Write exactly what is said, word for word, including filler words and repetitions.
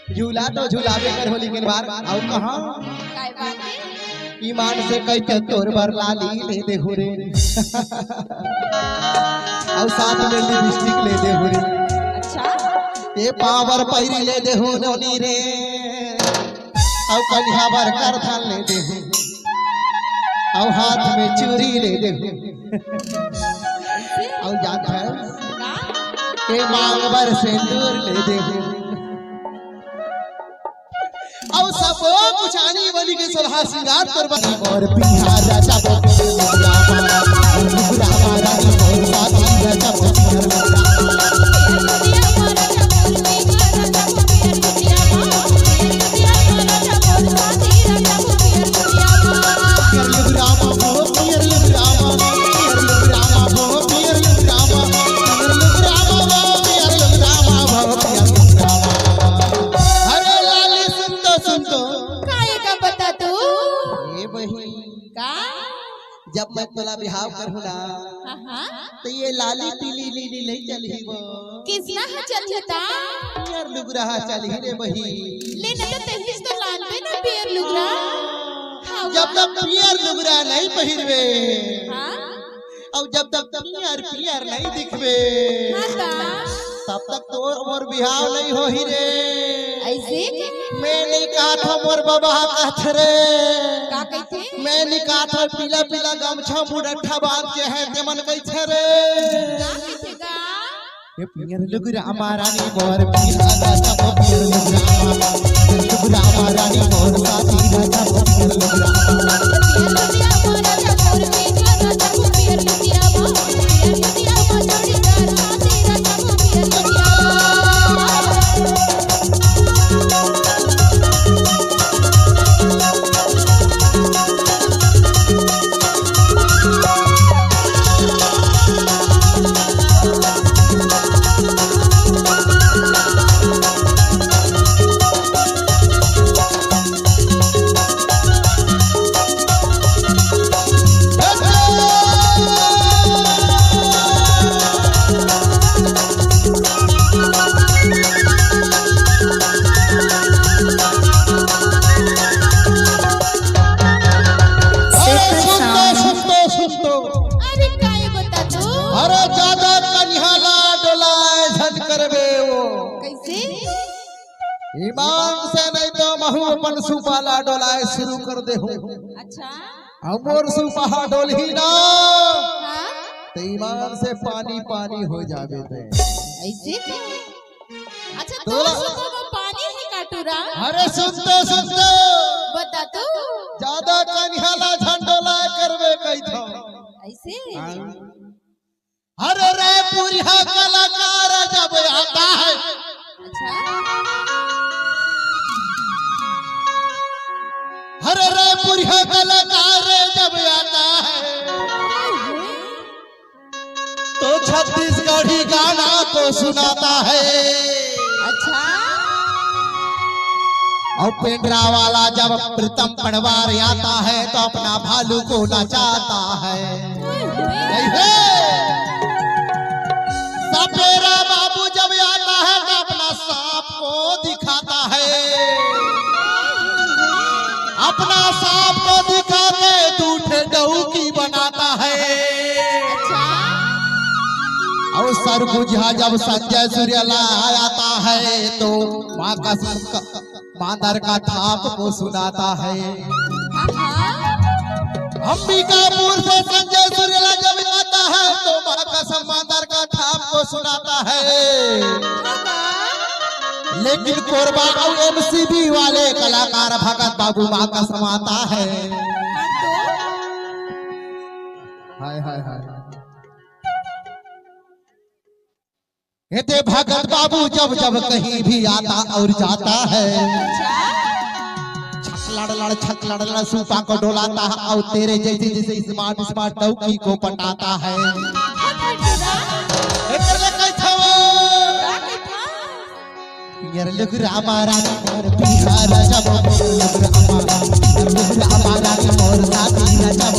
झूला तो झुलाबे करहूं, लेकिन बार अउ कहां? काय बात हे? ईमान से कहिके तोर बर लाली ले देहूं रे। अउ साथ में लिपस्टिक ले देहूं रे। अच्छा। ए पांव बर पैरी ले देहूं नोनी रे। अउ कनिहा बर करधन ले देहूं। अउ हाथ में चूरी ले देहूं। अउ जानत हस? का? ए मांग बर सेंदूर ले देहूं। अउ सबो कुछ आनी बनी के सोलहा सिंगार तोर बर। मोर पिया राजा मोर रामा, रामा रानी मोर साथी राजा मोर पियर लुगरामा भो, पियर लुगरामा, पियर लुगरामा भो, पियर लुगरामा, पियर लुगरामा भो, पियर लुगरामा भो, पियर लुगरामा। अरे लाली सुन तो, सुन तो। काय का बता तू? ए बहिनी। का? जब मैं तोला बिहाव करहूं ना, हाँ, हाँ। त ये लाली पीली लीली नइ चलही वो। किसना ह चलही ता? पियर लुगरा ह चलही रे बहिनी। ले न त तहिस तो लानबे ना पियर लुगरा। हाँ, जब तक पियर लुगरा नइ पहिरबे, हाँ? अउ जब तक पियर पियर नइ दिखबे, हाँ ता। तब तक तोर मोर बिहाव नइ होही रे। अइसे? मैं नइ कहत हंव, मोर बबा कहत रे। का कहिथे? मैं नइ कहत हंव, पीला पीला गमछा मुड़ट्ठा बांध के हे, तेमन कहिथे रे। का कहिथे गा? ए पियर लुगरामा रानी मोर पियर राजा, पियर लुगरामा, पियर लुगरामा रानी मोर साथी राजा, पियर लुगरामा। अरे सुन तो, सुन तो, सुन तो। अरे काय बता तू? अरे जादा कनिहा ला डोलाय झन करबे वो। कइसे? ईमान से, नइ तो महूं अपन सुपा ला डोलाय सुरू कर देहूं। अच्छा। अउ मोर सुपा ह डोलही ना, हाँ? त ईमान से पानी पानी हो जाबे ते। अइसे? अच्छा, तोर सुपा म पानी हे का टूरा? अरे सुन तो, सुन तो। बता तो। जादा कनिहा ला झन डोलाय करबे कहिथंव। अइसे? हाँ। अरे रायपुरिया कलाकार जब आता है, अच्छा। अरे रायपुरिया कलाकार जब आता है, तो छत्तीसगढ़ी गाना को सुनाता है। अच्छा। अउ पेंड्रा वाला जब प्रीतम पनवार आता है, तो अपना भालू को नचाता है। ओए होए। नहीं है। सपेरा बाबू जब आता है, तो अपना सांप को दिखाता है। अपना सांप को दिखा के दूठे डौकी बनाता है। अच्छा। अउ सरगुजा जब संजय सुरीला आता है, तो माँ कसम क-, मांदर का थाप को सुनाता है। आहा। अंबिकापुर से संजय सुरीला जब आता है, तो माँ कसम मांदर का थाप को सुनाता है। हाँ का? लेकिन कोरबा अउ एमसीबी वाले कलाकार भगत बाबू माँ कसम आता है। हाँ तो? हाय, हाय, हाय। एते भगत बाबू जब जब कहीं भी आता और जाता है, छक लड़ लड़, छक लड़ लड़ सूपा को डोलाता है और तेरे जैसे जैसे स्मार्ट स्मार्ट डौकी को पटाता है। एकर ले कैसे हो? यार लुगरामा रानी मोर बिहार जब मोर लुगरामा, लुगरामा रानी मोर साथी जब